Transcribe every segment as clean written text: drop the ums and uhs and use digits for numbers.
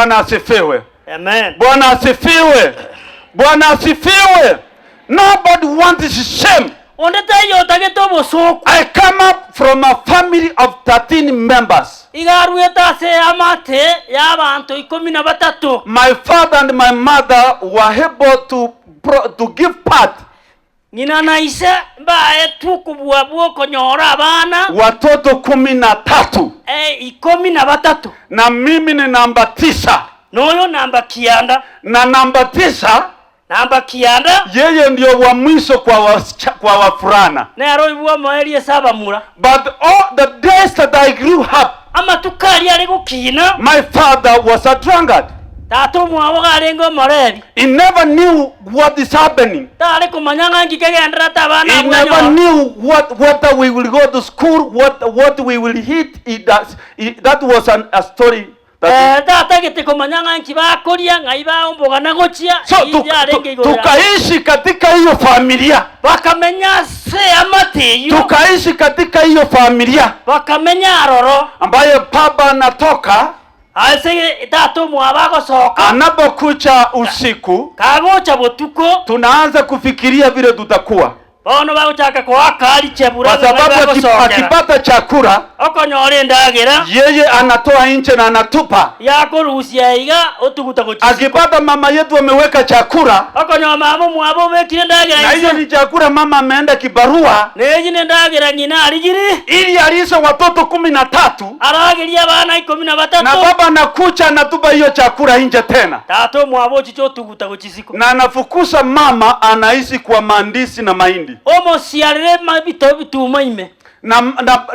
Bwana asifiwe. Amen. Bwana asifiwe. Bwana asifiwe. Nobody wants shame. Onde taiyo otagete obosoku. I come up from a family of 13 members. Iga aruete ase eamate y'abanto 13. My father and my mother were able to give birth Ng'ina na ise mbaetwe okobua bw'okonyora abana watoto 13 13. Na mimi ni namba 9. Noyo namba 9. Na namba 9 Namba 9. Yeye ndio wa mwisho kwa wavulana. Nere oibwe omoerio ase abamura. But all the days that I grew up, Amatuko aria are gokina, my father was a drunkard. Tata omwabo iga arenge omorebi. He never knew what is happening. Tare komanya ng'a nki kegendererete abana He abwo never anyore. Knew what whether we will go to school, what we will eat. He does, that was a story that Eh, tatagete komanya ng'a nki bakoria ng'ai baombogana gochia So eyio yarenge igoro yabo. Tukaishi katika hiyo familia. Bakamenya ase amate eyio. Tukaishi katika hiyo familia Bakamenya aroro ambaye baba anatoka ase tata omwabo agosoka anapokucha usiku, kagocha botuko tunaanza kufikiria vile tutakuwa, bono bagochaka koaka chebura kwa sababu akipata chakula okonyora endagera yeye anatoa nje na anatupa. Yakorusia iga otuguta gochia Akipata mama yetu ameweka chakula okonyora mama omwabo obekire endagera na hiyo inse ni chakula mama ameenda kibarua neyi nendagera ng'ina arigiri ili alishe watoto 13 arageria abana ikumi na na batato baba anakucha anatupa hiyo chakula nje tena tata omwabo ochicha otuguta gochisiko na anafukuza mama, anaishi kwa mandisi na mahindi omosiarere mabito bituma ime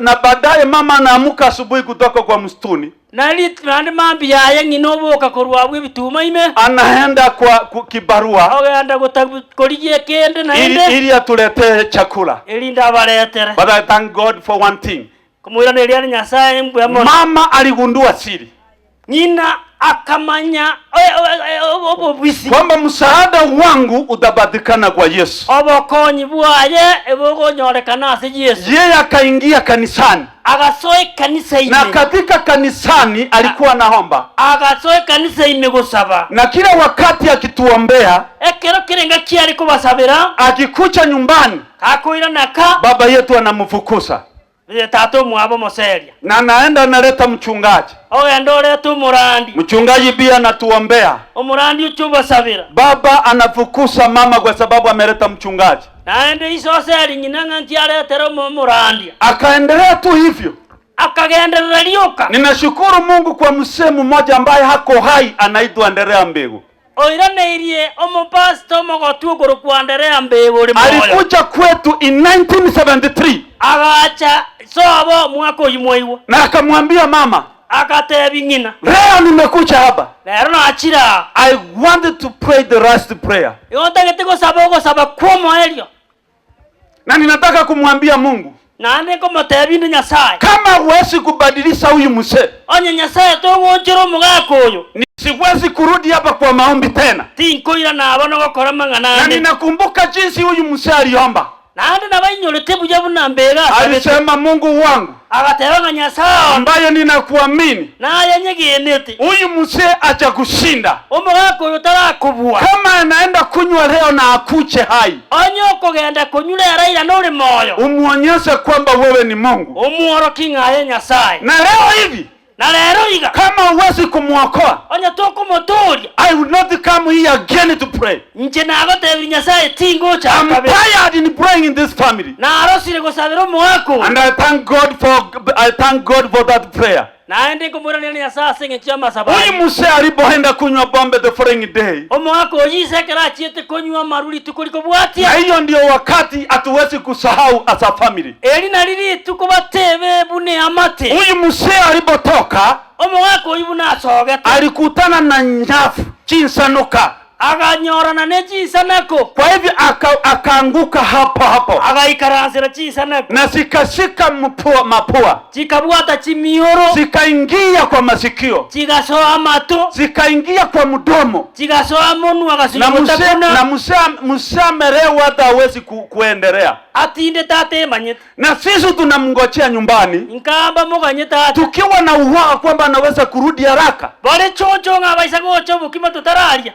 na baadaye mama anaamuka asubuhi kutoka kwa msituni nari naende mambi yaye ng'ina oboka korwa abwo ebituma ime anaenda kwa kibarua ogenda korigia ekende naende ili atuletee chakula. Erinde abaretere. But I thank God for one thing. Komoiraneria ni Nyasaye mbuya mono. Mama aligundua siri ng'ina akamanya obobisi kwamba msaada wangu utapatikana kwa Yesu. Obokonyi bwaye ebogonyorekana ase Yesu. Yeye akaingia kanisani agasoa ekanisa na ime katika kanisani alikuwa anaomba agasoa ekanisa ime gosaba na kila wakati akituombea, ekero kerenga kiare kobasabera akikucha nyumbani, kakoiranaka baba yetu anamfukuza tata omwabo omoseria na anaenda analeta mchungaji. Ogenda oreta omorandi. Mchungaji pia anatuombea. Omorandi ocha obasabera. Baba anafukuza mama kwa sababu ameleta mchungaji. Naende iso oseri ng'ina ng'a nki aretere omorandia. Akaendelea tu hivyo. Akagenderera rioka. Ninashukuru Mungu kwa mzee mmoja ambaye hako hai anaitwa Anderea Mbegu. Oiraneirie omopastor omogotu okorokwa Anderea Mbegu ore moyo. Alikuja kwetu in 1973 agacha sobo mwaka oyu mwaiwa na akamwambia mama, akatebi ng'ina leo nimekuja hapa. Rero nachira I wanted to pray the last prayer. Igo ntagete gosaba ogosaba kwa omoerio Na ninataka kumwambia Mungu, naende nkomotebi inde Nyasaye kama huwezi kubadilisha huyu mzee, onye Nyasaye togonchera omogaka oyo siwezi kurudi hapa kwa maombi tena. Tinkoira nabo nogokora mang'ana Na ande ninakumbuka jinsi huyu mzee aliomba. Naende nabainyorete buya buna mbega asabete. Alisema, Mungu wangu agateba ng'a Nyasaye ambaye ninakuamini, naye nyegenete huyu mzee acha kushinda. Omogaka oyo tarakobua. Kama anaenda kunywa leo na akuche hai, onye okogenda konywa rero aira nore moyo umuonyeshe kwamba wewe ni Mungu. Omuoroki ng'aye Nyasaye. Na leo hivi na rero iga kama huwezi kumwokoa, onye tokomotoria I will not come here again to pray. Inche nagotebiri Nyasaye tingocha I'm tired in praying in this family. Narosire gosabera omogaka oyo And I thank God for that prayer. Naende nkomwiraneria Nyasaye ase eng'encho ya amasabo Huyu mzee alipoenda kunywa pombe the following day, omogaka oyo ise ekero achiete konywa amaru rituko na rikobwatia hiyo ndio wakati hatuwezi kusahau as a family. Eri nari rituko batebe bune amate Huyu mzee alipotoka omogaka oyo buna asogete alikutana na nyafu chinsanuka, aganyorana ne chinsanako kwa hivyo akaanguka hapo hapo agaikaransera chinsanako na zikashika mapua, chikabwata chimioro zikaingia kwa masikio, chigasoa amato zikaingia kwa mdomo chigasoa monwa na mzee agasunyugutakuna na mzee mzee amelewa hata hawezi kuendelea. Atinde tate manyete. Na sisi tunamngojea nyumbani. Nkamba muganye tata. Tukiwa na uhakika kwamba anaweza kurudi haraka. Bale chocho ngabaisa gocho bukima tutararia.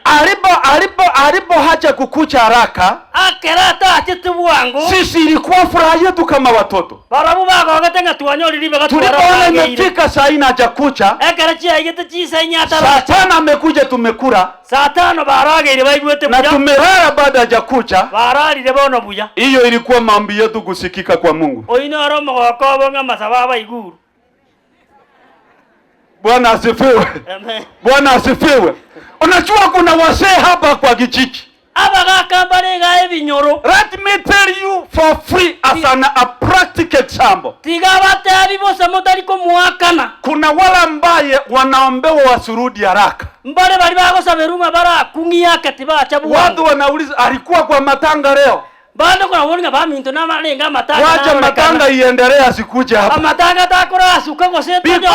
Alipo hacha kukucha haraka. Akera tate tubwango. Sisi ilikuwa furaha yetu kama watoto. Barabu bagogetenga tuanyori ribe gatwara. Tulipoona imefika saa 4 hajakucha. Ekera chiaigete chisa nyata. Saa 5 amekuja tumekula. Saa 5 baragire baigwete buya. Na tumelala baada hajakucha. Bararire bono buya. Hiyo ilikuwa maombi yetu kusikika kwa Mungu. Oino romo gokobo ngama iguru. Bwana asifiwe. Amen. Bwana asifiwe. Unajua kuna wazee hapa kwa kijiji. Abagakambare ebinyoro. Let me tell you for free as a practical example. Tigabate bose mutari kumuakana. Kuna wale ambaye wanaombewa wasurudi haraka. Mbare bari bagosaberuma bara kungia katiba chabu. Watu wanauliza alikuwa kwa matanga leo. Bado kuna wonga ba minto na malenga matanga. Wacha matanga iendelee asikuje hapa. Matanga takora asuka gose tojo.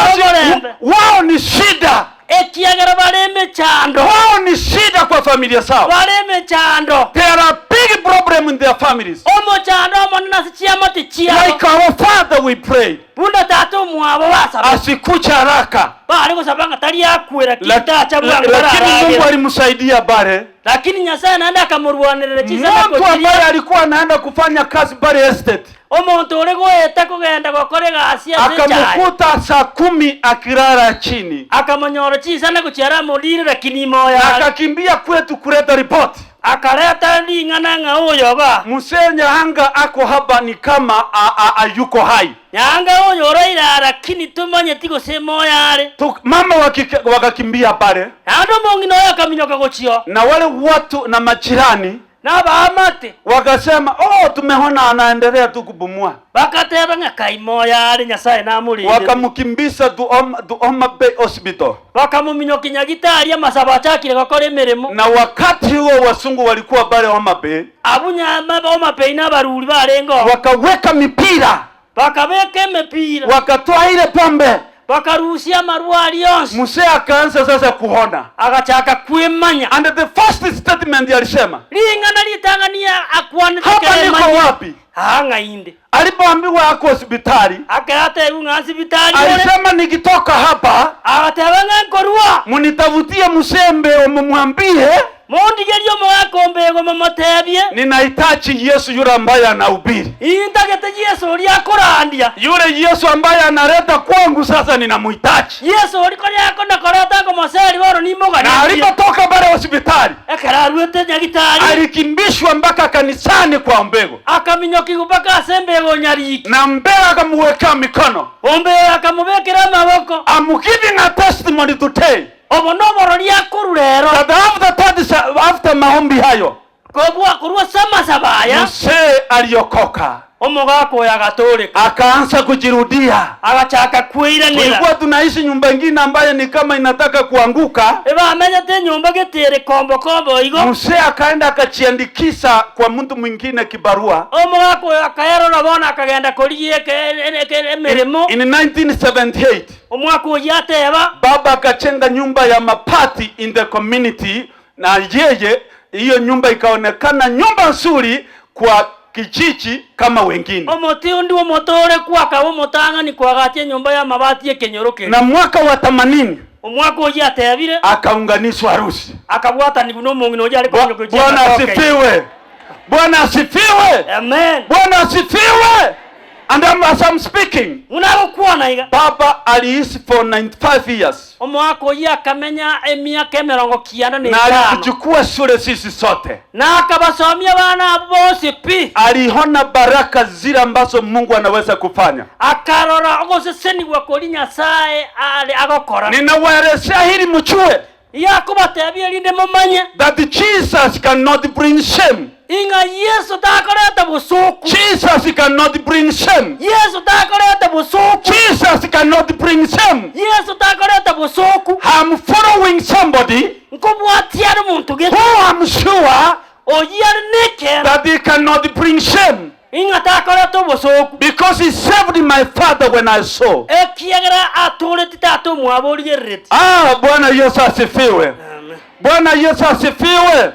Wao ni shida. Ekiagera bareme chando. Wao ni shida kwa familia zao. Bareme chando. There are big problem in their families. Omo chando monena sichiama tichia. Like our father we pray. Bunda tatu mwabo basaba. Asikucha haraka. Bari gosabanga tari yakwera kita cha bwangu. Lakini Mungu alimsaidia bare. Lakini Nyasaye anaenda akamurwanirira chisa. Mtu ambaye alikuwa anaenda kufanya kazi bare estate. Omuntu uri gweta kugenda gukora gasi akamkuta saa 10 akilala chini. Akamanyora chisa na kuchiara mulire lakini moya. Akakimbia kwetu kuleta ripoti. Akaleta lingana nga uyo ba. Musenya hanga ako hapa ni kama yuko hai. Nyanga uyo raira lakini tumanye tigo se moya are. Mama wakakimbia pale. Ando mongino yakaminyoka gochio. Na wale watu na majirani na baamate wakasema oh tumeona anaendelea tu kubumua. Bakateba ngakaimoya ari Nyasaye namulinde. Wakamkimbiza Homa Bay Hospital. Bakamuminyoka nyagitari amasaba chakire gakora emirimo. Na wakati huo wasungu walikuwa pale Homa Bay. Abunyama Homa Bay n'abaruri barengo. Wakaweka mipira. Bakabeka emipira. Wakatoa ile pombe. Bakaruhusia marwari yonse. Mzee akaanza sasa kuona. Agachaka kuemanya. And the first statement alisema. Lingana litangania akwanite hapa niko wapi? Hanga inde. Alipoambiwa ako hospitali. Akarate unga hospitali. Alisema nikitoka hapa, agatebanga nkorua. Munitavutie msembe umumwambie. Mondigerio mwakombego mamotebie. Ninahitaji Yesu yule ambaye anahubiri. Intagete Yesu uri akorandia. Yule Yesu ambaye analeta kwangu sasa ninamhitaji. Yesu uri koria akona koreta ngomoseri boro nimogani. Na alipotoka pale hospitali, ekeraruete nyagitari. Alikimbishwa mpaka kanisani kwa mbego. Akaminyoki mpaka asembego nyariki. Na mbele akamweka mikono. Ombego akamubekera maboko. I'm giving a testimony today. That after maombi hayo Mzee aliokoka. Akaanza kujirudia. Tulikuwa tunaishi nyumba nyingine ambayo ni kama inataka kuanguka. Mzee akaenda akajiandikisha kwa mtu mwingine kibarua. In 1978 baba akachenga nyumba ya mapati in the community, na yeye hiyo nyumba ikaonekana nyumba nzuri kwa kijiji kama wengine. Na mwaka wa 80 akaunganishwa harusi. Bwana asifiwe. Bwana asifiwe. Amen. Bwana asifiwe. And as I'm speaking, Baba aliishi for 95 years. Na alituchukua shule sisi sote. Aliona baraka zile ambazo Mungu anaweza kufanya. Ninawaelezea hili mjue that Jesus cannot bring shame. Jesus cannot bring shame. Jesus cannot bring shame. I'm following somebody who I'm sure that he cannot bring shame. Because he saved my father when I saw. Ah, Bwana Yesu asifiwe. Bwana Yesu asifiwe.